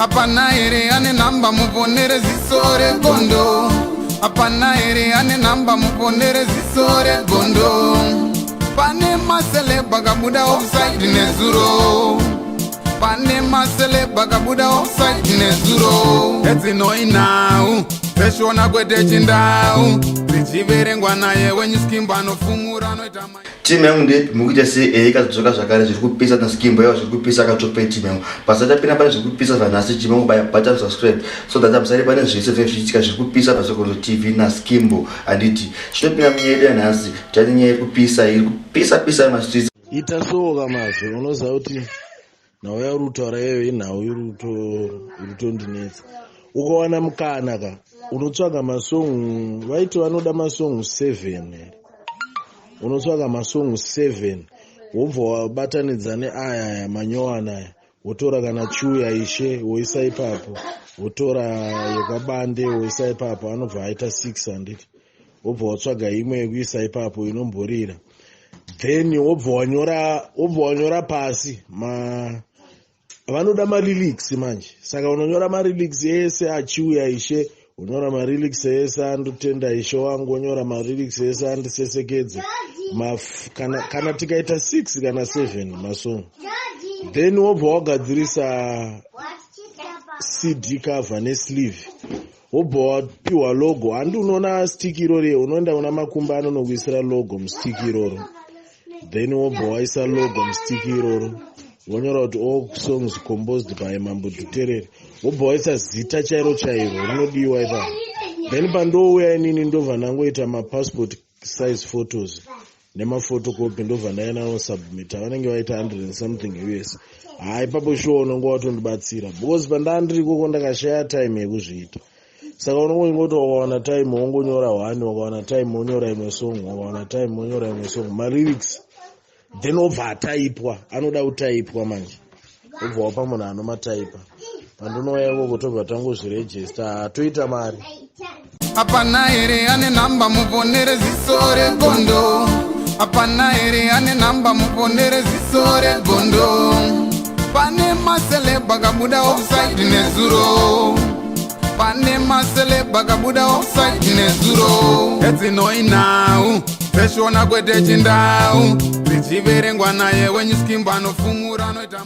Hapana here ane nhamba muponere ziso regondo? Hapana here ane nhamba muponere ziso regondo? Pane maceleb akabuda offside nezuro. Pane maceleb akabuda offside nezuro. Edzinoi nhau dzeshona kwete chindau dzichiverengwa naye wenyuskimbo anofumura anoita. Timu yangu ndeipi? Mukuita sei? Ikadzoka zvakare zviri kupisa naskimbo yavo zviri kupisa akatope timu yangu. Pasati apinda pane zviri kupisa zvanhasi, timu yangu, baya button subscribe so that musari pane zvese zvinenge zvichiitika zviri kupisa paSokozo TV naSkimbo. Handiti chinopinda munyaya yedu yanhasi? Tane nyaya yekupisa iri kupisa pisa mastreets. Ita soka mazve unoziva kuti nhau yauri kutaura iyoyo inhau iri kutondinetsa. Ukawana mukana ka, unotsvaga masongs. Vaiti vanoda masongs 7 here? Unotsvaga masongs 7, wobva wabatanidza neaya aya manyowana aya. Wotora kana Chiuya Ishe, woisa ipapo. Wotora yekwabande, woisa ipapo. Anobva aita 6, handiti? Wobva watsvaga imwe yekuisa ipapo inomborira. Then wobva wanyora pasi ma vanoda malyrics manje. Saka unonyora malyrics ese aChiuya Ishe, unyora malyrics ese andotenda Ishe wangu, wonyora malyrics ese andisesekedze. Kana tikaita 6 kana 7 masong, then wobva wagadzirisa CD cover nesleeve, wobva wapiwa logo. Handi unoona stick irori? Unoenda una makumba anonokuisira logo mustick iroro. Then wobva waisa logo mustick iroro, wonyora kuti "All songs composed by Mambo Dhuterere". Wobva waisa zita chairo chairo rinodiwa ipapo. Then pandouya inini, ndobva ndangoita mapassport size photos nemaphotocopy, ndobva ndaenda nosubmita. Vanenge vaita 100 and something US. Hai, ipapo sure unonge watondibatsira, because pandaa ndiri ikoko ndakashaya time yekuzviita. Saka unongongoti wakawana time wongonyora one, wakawana time wonyora imwe song, wakawana time wonyora imwe song, malyrics. Then obva ataipwa, anoda kutaipwa manje, obva wapa munhu anomataipa. Pandinouya ikoko tobva tangozvirejista, toita mari. Hapana here ane nhamba muponere ziso regondo? Hapana here ane nhamba muponere ziso regondo? Pane maceleb akabuda offside nezuro. Pane maceleb akabuda offside nezuro. Edzinoi nhau dzeshona kwete chindau dzichiverengwa naye wenyuskimbo anofumura anoita.